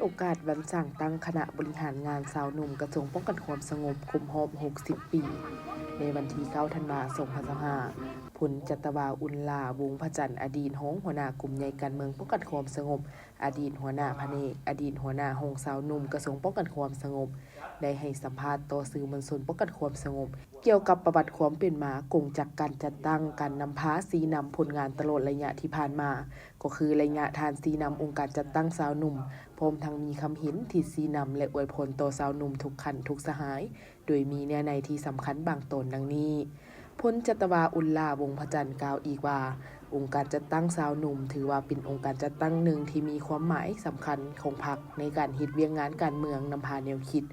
ໂອກາດວັນສ້າງຕັ້ງຄະນະບໍລິຫານງານຊາວໜຸ່ມກະຊວງປ້ອງກັນຄວາມສະຫງົບຄົບຮອບຫົກສິບປີ, ໃນວັນທີເກົ້າ ທັນວາ ສອງພັນຊາວຫ້າ, ພົນຈັດຕະວາ ອຸນລາ ວົງພະຈັນ ອະດີດຮອງຫົວໜ້າກົມໃຫຍ່ການເມືອງປ້ອງກັນຄວາມສະຫງົບ, ອະດີດຫົວໜ້າພະແນກ, ອະດີດຫົວໜ້າຫ້ອງຊາວໜຸ່ມກະຊວງປ້ອງກັນຄວາມສະຫງົບ ໄດ້ໃຫ້ສຳພາດຕໍ່ສື່ມວນຊົນປ້ອງກັນຄວາມສະຫງົບ ກ່ຽວກັບປະຫວັດຄວາມເປັນມາ, ກົງຈັກການຈັດຕັ້ງ, ການນຳພາ, ຊີ້ນຳຜົນງານຕະຫຼອດໄລຍະທີ່ຜ່ານມາ, ກໍຄືໄລຍະທ່ານຊີ້ນຳອົງການຈັດຕັ້ງຊາວໜຸ່ມ, ພ້ອມທັງມີຄຳເຫັນ, ທິດຊີ້ນຳ ແລະ ອວຍພອນຕໍ່ຊາວໜຸ່ມທຸກຂັ້ນທຸກສະຫາຍ, ໂດຍມີເນື້ອໃນທີ່ສຳຄັນບາງຕອນດັ່ງນີ້. ພົນຈັດຕະວາ ອຸນລາ ວົງພະຈັນ ກ່າວອີກວ່າ, ອົງການຈັດຕັ້ງຊາວໜຸ່ມຖືວ່າເປັນອົງການຈັດຕັ້ງໜຶ່ງທີ່ມີຄວາມໝາຍສຳຄັນຂອງພັກໃນການເຮັດວຽກງານການເມືອງ, ນຳພາແນວຄິດ,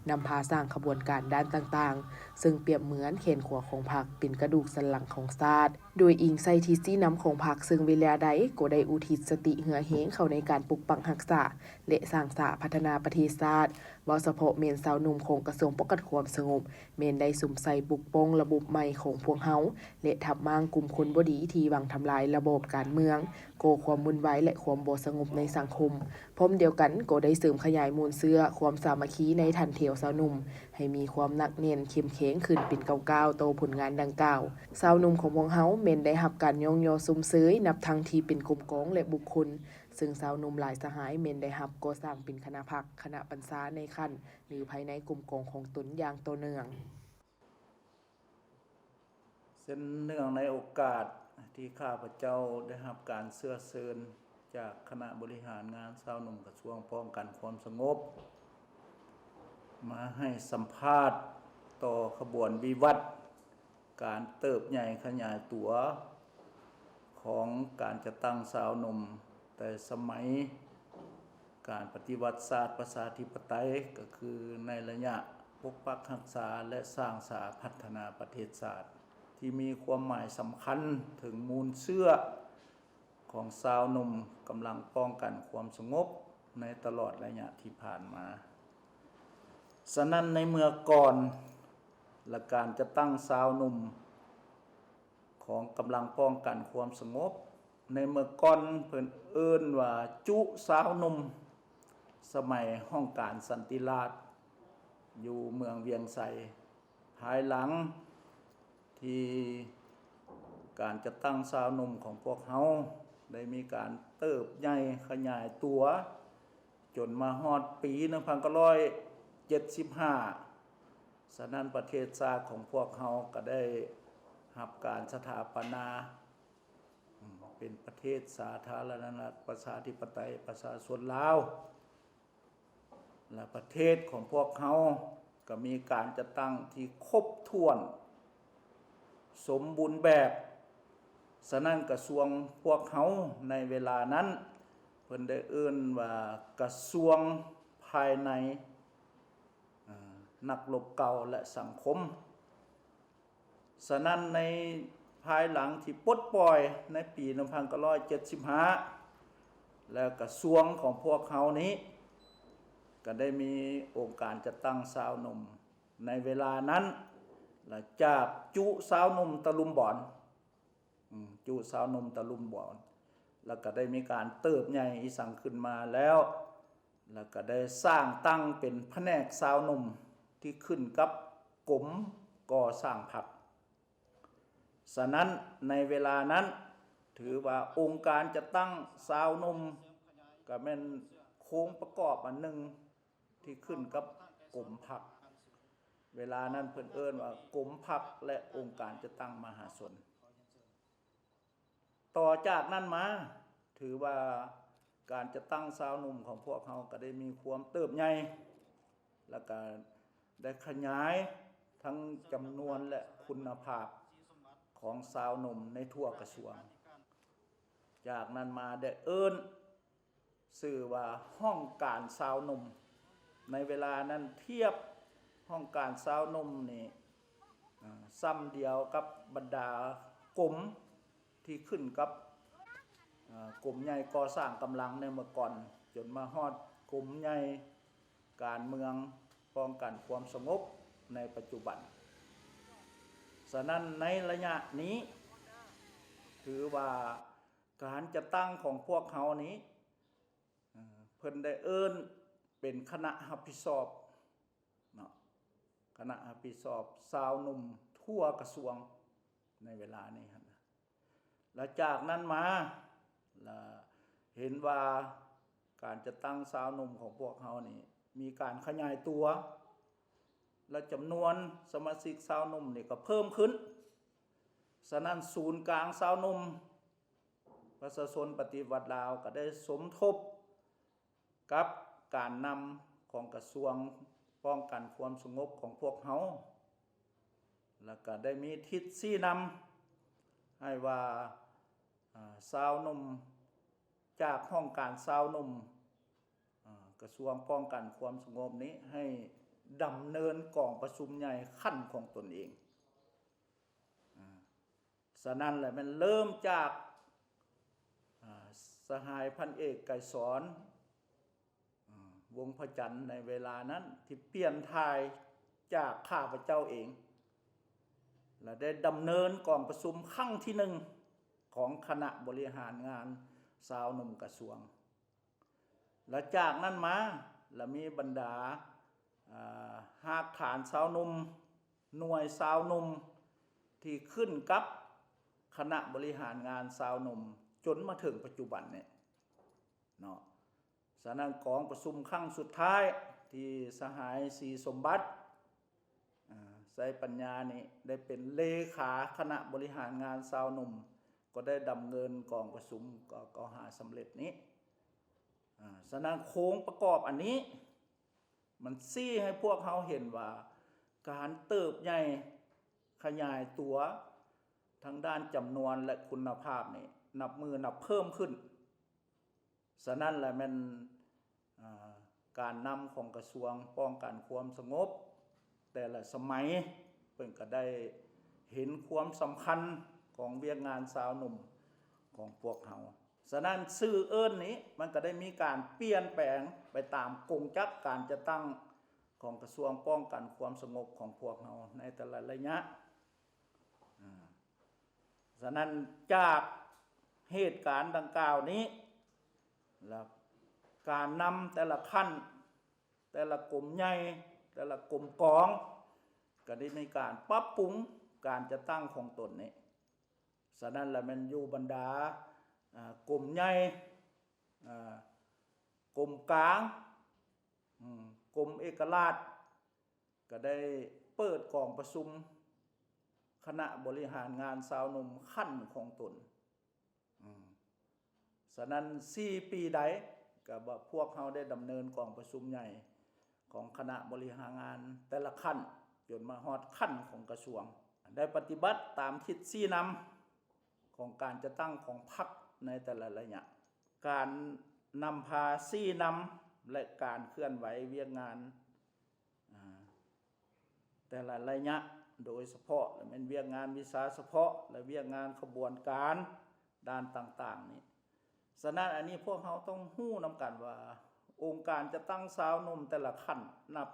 ນຳພາສ້າງຂະບວນການດ້ານຕ່າງໆ, ເຊິ່ງປຽບເໝືອນແຂນຂວາຂອງພັກ, ເປັນກະດູກສັນຫຼັງຂອງຊາດ, ໂດຍອີງໃສ່ທິດຊີ້ນຳຂອງພັກ, ເຊິ່ງເວລາໃດກໍໄດ້ອຸທິດສະຕິເຫື່ອແຮງເຂົ້າໃນການປົກປັກຮັກສາ ແລະ ສ້າງສາພັດທະນາປະເທດຊາດ. ເວົ້າສະເພາະແມ່ນຊາວໜຸ່ມຂອງກະຊວງປ້ອງກັນຄວາມສະຫງົບ ແມ່ນໄດ້ສຸມໃສ່ປົກປ້ອງລະບົບໃໝ່ຂອງພວກເຮົາ ແລະ ທັບມ້າງກຸ່ມຄົນບໍ່ດີທີ່ຫວັງທຳລາຍລະບອບການເມືອງ, ກໍ່ຄວາມວຸ່ນວາຍ ແລະ ຄວາມບໍ່ສະຫງົບໃນສັງຄົມ. ພ້ອມດຽວກັນກໍໄດ້ເສີມຂະຫຍາຍມູນເຊື້ອຄວາມສາມັກຄີໃນຖັນແຖວຊາວໜຸ່ມ ໃຫ້ມີຄວາມໜັກແໜ້ນເຂັ້ມແຂງຂຶ້ນເປັນກ້າວໆຕໍ່ຜົນງານດັ່ງກ່າວ. ຊາວໜຸ່ມຂອງພວກເຮົາແມ່ນໄດ້ຮັບການຍ້ອງຍໍຊົມເຊີຍ ນັບທັງທີ່ເປັນກົມກອງ ແລະ ບຸກຄົນ, ເຊິ່ງຊາວໜຸ່ມຫຼາຍສະຫາຍແມ່ນໄດ້ຮັບກໍ່ສ້າງເປັນຄະນະພັກ, ຄະນະບັນຊາໃນຂັ້ນ ຫຼື ພາຍໃນກົມກອງຂອງຕົນຢ່າງຕໍ່ເນື່ອງ. ເຊັ່ນເນື່ອງໃນໂອກາດທີ່ຂ້າພະເຈົ້າໄດ້ຮັບການເຊື້ອເຊີນຈາກຄະນະບໍລິຫານງານຊາວໜຸ່ມກະຊວງປ້ອງກັນຄວາມສະຫງົບ ມາໃຫ້ສຳພາດຕໍ່ຂະບວນວິວັດ ການເຕີບໃຫຍ່ຂະຫຍາຍຕົວຂອງການຈັດຕັ້ງຊາວໜຸ່ມ ແຕ່ສະໄໝການປະຕິວັດຊາດປະຊາທິປະໄຕ ກໍຄືໃນໄລຍະປົກປັກຮັກສາ ແລະ ສ້າງສາພັດທະນາປະເທດຊາດ ທີ່ມີຄວາມໝາຍສຳຄັນເຖິງມູນເຊື້ອ ຂອງຊາວໜຸ່ມກຳລັງປ້ອງກັນຄວາມສະຫງົບໃນຕະຫຼອດໄລຍະທີ່ຜ່ານມາ. ສະນັ້ນໃນເມື່ອກ່ອນ ແລະ ການຈັດຕັ້ງຊາວໜຸ່ມຂອງກຳລັງປ້ອງກັນຄວາມສະຫງົບ ໃນເມື່ອກ່ອນເພິ່ນເອີ້ນວ່າຈຸຊາວໜຸ່ມ ສະໄໝຫ້ອງການສັນຕິລາດ ຢູ່ເມືອງວຽງໄຊ. ພາຍຫຼັງທີ່ການຈັດຕັ້ງຊາວໜຸ່ມຂອງພວກເຮົາໄດ້ມີການເຕີບໃຫຍ່ຂະຫຍາຍຕົວ ຈົນມາຮອດປີໜຶ່ງພັນເກົ້າຮ້ອຍເຈັດສິບຫ້າ ສະນັ້ນປະເທດຊາດຂອງພວກເຮົາກໍໄດ້ຮັບການສະຖາປະນາ ເປັນປະເທດສາທາລະນະລັດປະຊາທິປະໄຕປະຊາຊົນລາວ. ແລະ ປະເທດຂອງພວກເຮົາກໍມີການຈັດຕັ້ງທີ່ຄົບຖ້ວນສົມບູນແບບ. ສະນັ້ນກະຊວງພວກເຮົາໃນເວລານັ້ນ ເພິ່ນໄດ້ເອີ້ນວ່າກະຊວງພາຍໃນ, ເອີ່, ນັກລົບເກົ່າ ແລະ ສັງຄົມ. ສະນັ້ນໃນພາຍຫຼັງທີ່ປົດປ່ອຍໃນປີໜຶ່ງພັນເກົ້າຮ້ອຍເຈັດສິບຫ້າ ແລ້ວກະຊວງຂອງພວກເຮົານີ້ກະໄດ້ມີອົງການຈັດຕັ້ງຊາວໜຸ່ມໃນເວລານັ້ນ ແລະ ຈາກຈຸຊາວໜຸ່ມຕະລຸມບອນ, ອືມ, ຈຸຊາວໜຸ່ມຕະລຸມບອນ ແລ້ວກະໄດ້ມີການເຕີບໃຫຍ່ອີ່ສັງຂຶ້ນມາແລ້ວ ແລ້ວກະໄດ້ສ້າງຕັ້ງເປັນພະແນກຊາວໜຸ່ມທີ່ຂຶ້ນກັບກົມກໍ່ສ້າງພັກ. ສະນັ້ນໃນເວລານັ້ນຖືວ່າອົງການຈັດຕັ້ງຊາວໜຸ່ມກະແມ່ນໂຄງປະກອບອັນໜຶ່ງທີ່ຂຶ້ນກັບກົມພັກ. ເວລານັ້ນເພິ່ນເອີ້ນວ່າກົມພັກ ແລະ ອົງການຈັດຕັ້ງມະຫາຊົນ. ຕໍ່ຈາກນັ້ນມາ ຖືວ່າການຈັດຕັ້ງຊາວໜຸ່ມຂອງພວກເຮົາກະໄດ້ມີຄວາມເຕີບໃຫຍ່ ແລ້ວກະໄດ້ຂະຫຍາຍທັງຈຳນວນ ແລະ ຄຸນນະພາບຂອງຊາວໜຸ່ມໃນທົ່ວກະຊວງ. ຈາກນັ້ນມາໄດ້ເອີ້ນຊື່ວ່າຫ້ອງການຊາວໜຸ່ມ. ໃນເວລານັ້ນທຽບຫ້ອງການຊາວໜຸ່ມນີ້ ເອີ່ ຊ່ຳດຽວກັບບັນດາກົມທີ່ຂຶ້ນກັບ, ເອີ່, ກົມໃຫຍ່ກໍ່ສ້າງກຳລັງໃນເມື່ອກ່ອນ ຈົນມາຮອດກົມໃຫຍ່ການເມືອງປ້ອງກັນຄວາມສະຫງົບໃນປັດຈຸບັນ. ສະນັ້ນໃນໄລຍະນີ້ ຖືວ່າການຈັດຕັ້ງຂອງພວກເຮົານີ້ ເອີ່ ເພິ່ນໄດ້ເອີ້ນ ເປັນຄະນະຮັບຜິດຊອບເນາະ, ຄະນະຮັບຜິດຊອບຊາວໜຸ່ມທົ່ວກະຊວງໃນເວລານີ້ຫັ້ນນະ. ແລະຈາກນັ້ນມາ ລະເຫັນວ່າການຈັດຕັ້ງຊາວໜຸ່ມຂອງພວກເຮົານີ້ມີການຂະຫຍາຍຕົວ ແລະຈຳນວນສະມາຊິກຊາວໜຸ່ມນີ້ກໍເພີ່ມຂຶ້ນ. ສະນັ້ນ ສູນກາງຊາວໜຸ່ມປະຊາຊົນປະຕິວັດລາວກໍໄດ້ສົມທົບ ກັບການນຳຂອງກະຊວງປ້ອງກັນຄວາມສະຫງົບຂອງພວກເຮົາ ແລ້ວກະໄດ້ມີທິດຊີ້ນຳໃຫ້ວ່າ ອາ ຊາວໜຸ່ມ ຈາກຫ້ອງການຊາວໜຸ່ມ ອາ ກະຊວງປ້ອງກັນຄວາມສະຫງົບນີ້ ໃຫ້ດຳເນີນກອງປະຊຸມໃຫຍ່ຂັ້ນຂອງຕົນເອງ. ອາ ສະນັ້ນແຫຼະ ແມ່ນເລີ່ມຈາກ ອາ ສະຫາຍພັນເອກ ໄກສອນ ອາ ວົງພະຈັນ ໃນເວລານັ້ນ ທີ່ປ່ຽນຖ່າຍຈາກຂ້າພະເຈົ້າເອງ ແລະ ໄດ້ດຳເນີນກອງປະຊຸມຄັ້ງທີໜຶ່ງ ຂອງຄະນະບໍລິຫານງານຊາວໜຸ່ມກະຊວງ. ແລະຈາກນັ້ນມາ ລະມີບັນດາ ອາ ຮາກຖານຊາວໜຸ່ມ, ໜ່ວຍຊາວໜຸ່ມ ທີ່ຂຶ້ນກັບຄະນະບໍລິຫານງານຊາວໜຸ່ມ ຈົນມາເຖິງປັດຈຸບັນນີ້ເນາະ. ສະນັ້ນ ກອງປະຊຸມຄັ້ງສຸດທ້າຍທີ່ສະຫາຍ ສີສົມບັດ ອາ ໄຊປັນຍານີ້ ໄດ້ເປັນເລຂາຄະນະບໍລິຫານງານຊາວໜຸ່ມ ກໍໄດ້ດຳເນີນກອງປະຊຸມກໍ ກໍຫາສຳເລັດນີ້. ອາ ສະນັ້ນ ໂຄງປະກອບອັນນີ້ ມັນຊີ້ໃຫ້ພວກເຮົາເຫັນວ່າ ການເຕີບໃຫຍ່ຂະຫຍາຍຕົວທາງດ້ານຈຳນວນ ແລະ ຄຸນນະພາບນີ້ ນັບມື້ນັບເພີ່ມຂຶ້ນ. ສະນັ້ນແຫຼະແມ່ນ ອາ ການນຳຂອງກະຊວງປ້ອງກັນຄວາມສະຫງົບແຕ່ລະສະໄໝ ເພິ່ນກໍໄດ້ເຫັນຄວາມສຳຄັນຂອງວຽກງານຊາວໜຸ່ມຂອງພວກເຮົາ. ສະນັ້ນ ຊື່ເອີ້ນນີ້ມັນກໍໄດ້ມີການປ່ຽນແປງໄປຕາມກົງຈັກການຈັດຕັ້ງຂອງກະຊວງປ້ອງກັນຄວາມສະຫງົບຂອງພວກເຮົາໃນແຕ່ລະໄລຍະ. ອາ ສະນັ້ນ ຈາກເຫດການດັ່ງກ່າວນີ້ ແລ້ວການນຳແຕ່ລະຂັ້ນ ແຕ່ລະກົມໃຫຍ່ ແຕ່ລະກົມກອງ ກໍໄດ້ມີການປັບປຸງການຈັດຕັ້ງຂອງຕົນນີ້. ສະນັ້ນລະແມ່ນຢູ່ບັນດາ ອາ ກົມໃຫຍ່ ອາ ກົມກາງ ອາ ກົມເອກະລາດ ກໍໄດ້ເປີດກອງປະຊຸມຄະນະບໍລິຫານງານຊາວໜຸ່ມຂັ້ນຂອງຕົນ. ອາ ສະນັ້ນ ສີ່ປີໃດ ກໍວ່າພວກເຮົາໄດ້ດຳເນີນກອງປະຊຸມໃຫຍ່ຂອງຄະນະບໍລິຫານງານແຕ່ລະຂັ້ນ ຈົນມາຮອດຂັ້ນຂອງກະຊວງ ໄດ້ປະຕິບັດຕາມທິດຊີ້ນຳຂອງການຈັດຕັ້ງຂອງພັກໃນແຕ່ລະໄລຍະ. ການນຳພາຊີ້ນຳ ແລະ ການເຄື່ອນໄຫວວຽກງານ ອາ ແຕ່ລະໄລຍະ ໂດຍສະເພາະ ແລະ ແມ່ນວຽກງານວິຊາສະເພາະ ແລະ ວຽກງານຂະບວນການດ້ານຕ່າງໆນີ້. ສະນັ້ນ ອັນນີ້ພວກເຮົາຕ້ອງຮູ້ນຳກັນວ່າ ອົງການຈັດຕັ້ງຊາວໜຸ່ມແຕ່ລະຂັ້ນ ນັບ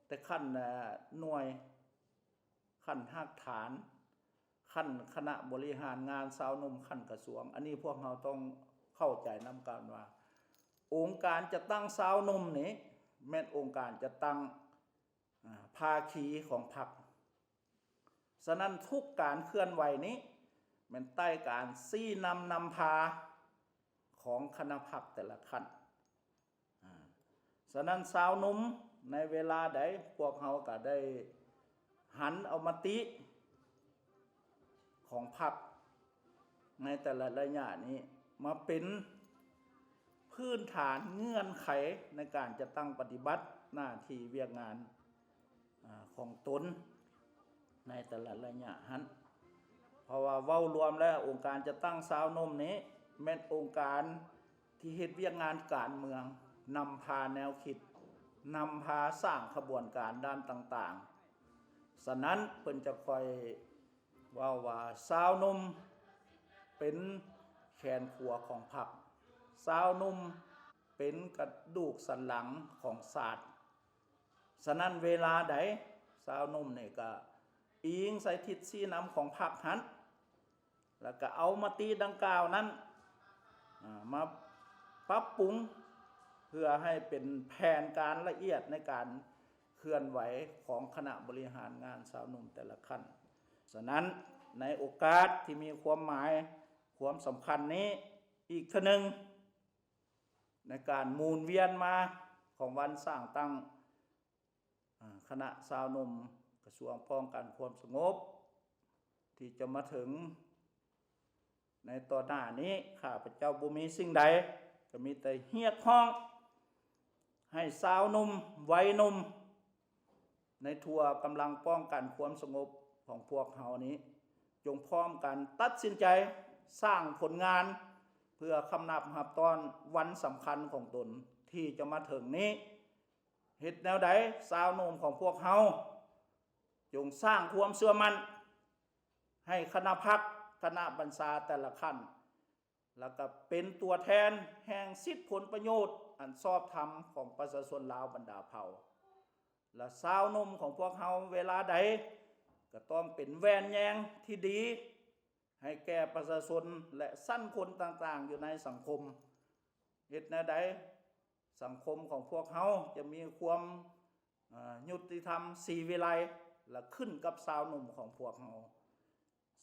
ແຕ່ຂັ້ນ ອາ ໜ່ວຍ ຂັ້ນຮາກຖານ, ຂັ້ນຄະນະບໍລິຫານງານຊາວໜຸ່ມ, ຂັ້ນກະຊວງ. ອັນນີ້ພວກເຮົາຕ້ອງເຂົ້າໃຈນຳກັນວ່າ ອົງການຈັດຕັ້ງຊາວໜຸ່ມນີ້ ແມ່ນອົງການຈັດຕັ້ງ ອາ ພາຄີຂອງພັກ. ສະນັ້ນ ທຸກການເຄື່ອນໄຫວນີ້ ແມ່ນໃຕ້ການຊີ້ນຳນຳພາຂອງຄະນະພັກແຕ່ລະຂັ້ນ. ອາ ສະນັ້ນ ຊາວໜຸ່ມໃນເວລາໃດ ພວກເຮົາກໍໄດ້ຫັນເອົາມະຕິຂອງພັກໃນແຕ່ລະໄລຍະນີ້ ມາເປັນພື້ນຖານເງື່ອນໄຂໃນການຈັດຕັ້ງປະຕິບັດໜ້າທີ່ວຽກງານ ອາ ຂອງຕົນໃນແຕ່ລະໄລຍະຫັ້ນ. ເພາະວ່າເວົ້າລວມແລ້ວ ອົງການຈັດຕັ້ງຊາວໜຸ່ມນີ້ ແມ່ນອົງການທີ່ເຮັດວຽກງານການເມືອງ, ນຳພາແນວຄິດ, ນຳພາສ້າງຂະບວນການດ້ານຕ່າງໆ. ສະນັ້ນ ເພິ່ນຈະຄ່ອຍເວົ້າວ່າ ຊາວໜຸ່ມເປັນແຂນຂວາຂອງພັກ, ຊາວໜຸ່ມເປັນກະດູກສັນຫຼັງຂອງຊາດ. ສະນັ້ນ ເວລາໃດຊາວໜຸ່ມນີ້ກະອີງໃສ່ທິດຊີ້ນຳຂອງພັກຫັ້ນ ແລ້ວກະເອົາມະຕິດັ່ງກ່າວນັ້ນ ອາ ມາປັບປຸງ ເພື່ອໃຫ້ເປັນແຜນການລະອຽດໃນການເຄື່ອນໄຫວຂອງຄະນະບໍລິຫານງານຊາວໜຸ່ມແຕ່ລະຂັ້ນ. ສະນັ້ນ, ໃນໂອກາດທີ່ມີຄວາມໝາຍ, ຄວາມສຳຄັນນີ້, ອີກເທື່ອໜຶ່ງ, ໃນການໝູນວຽນມາຂອງວັນສ້າງຕັ້ງ ອາ ຄະນະຊາວໜຸ່ມກະຊວງປ້ອງກັນຄວາມສະຫງົບ ທີ່ຈະມາເຖິງໃນຕໍ່ໜ້ານີ້, ຂ້າພະເຈົ້າບໍ່ມີສິ່ງໃດ, ກໍມີແຕ່ຮຽກຮ້ອງໃຫ້ຊາວໜຸ່ມ, ໄວໜຸ່ມ ໃນທົ່ວກຳລັງປ້ອງກັນຄວາມສະຫງົບຂອງພວກເຮົານີ້, ຈົ່ງພ້ອມກັນຕັດສິນໃຈສ້າງຜົນງານ ເພື່ອຄຳນັບຮັບຕ້ອນວັນສຳຄັນຂອງຕົນທີ່ຈະມາເຖິງນີ້. ເຮັດແນວໃດຊາວໜຸ່ມຂອງພວກເຮົາຈົ່ງສ້າງຄວາມເຊື່ອໝັ້ນໃຫ້ຄະນະພັກ, ຄະນະບັນຊາແຕ່ລະຂັ້ນ, ແລ້ວກໍເປັນຕົວແທນແຫ່ງສິດຜົນປະໂຫຍດອັນຊອບທຳຂອງປະຊາຊົນລາວບັນດາເຜົ່າ. ແລະ ຊາວໜຸ່ມຂອງພວກເຮົາເວລາໃດກໍຕ້ອງເປັນແວ່ນແຍງທີ່ດີ ໃຫ້ແກ່ປະຊາຊົນ ແລະ ຊັ້ນຄົນຕ່າງໆຢູ່ໃນສັງຄົມ. ເຮັດແນວໃດສັງຄົມຂອງພວກເຮົາຈະມີຄວາມ, ເອີ, ຍຸຕິທຳ, ສີວິໄລ ແລະ ຂຶ້ນກັບຊາວໜຸ່ມຂອງພວກເຮົາ.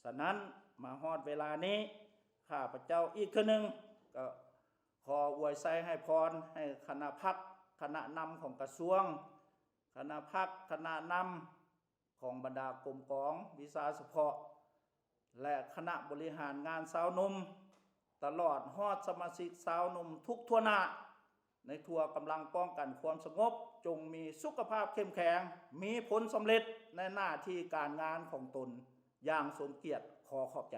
ສະນັ້ນ, ມາຮອດເວລານີ້, ຂ້າພະເຈົ້າອີກເທື່ອໜຶ່ງກໍຂໍອວຍໄຊໃຫ້ພອນໃຫ້ຄະນະພັກ, ຄະນະນຳຂອງກະຊວງ, ຄະນະພັກ, ຄະນະນຳ ຂອງບັນດາກົມກອງ, ວິຊາສະເພາະ ແລະ ຄະນະບໍລິຫານງານຊາວໜຸ່ມ, ຕະຫຼອດຮອດສະມາຊິກຊາວໜຸ່ມທຸກທົ່ວໜ້າ ໃນທົ່ວກຳລັງປ້ອງກັນຄວາມສະຫງົບ, ຈົ່ງມີສຸຂະພາບເຂັ້ມແຂງ, ມີຜົນສຳເລັດໃນໜ້າທີ່ການງານຂອງຕົນຢ່າງສົມກຽດ. ຂໍຂອບໃຈ.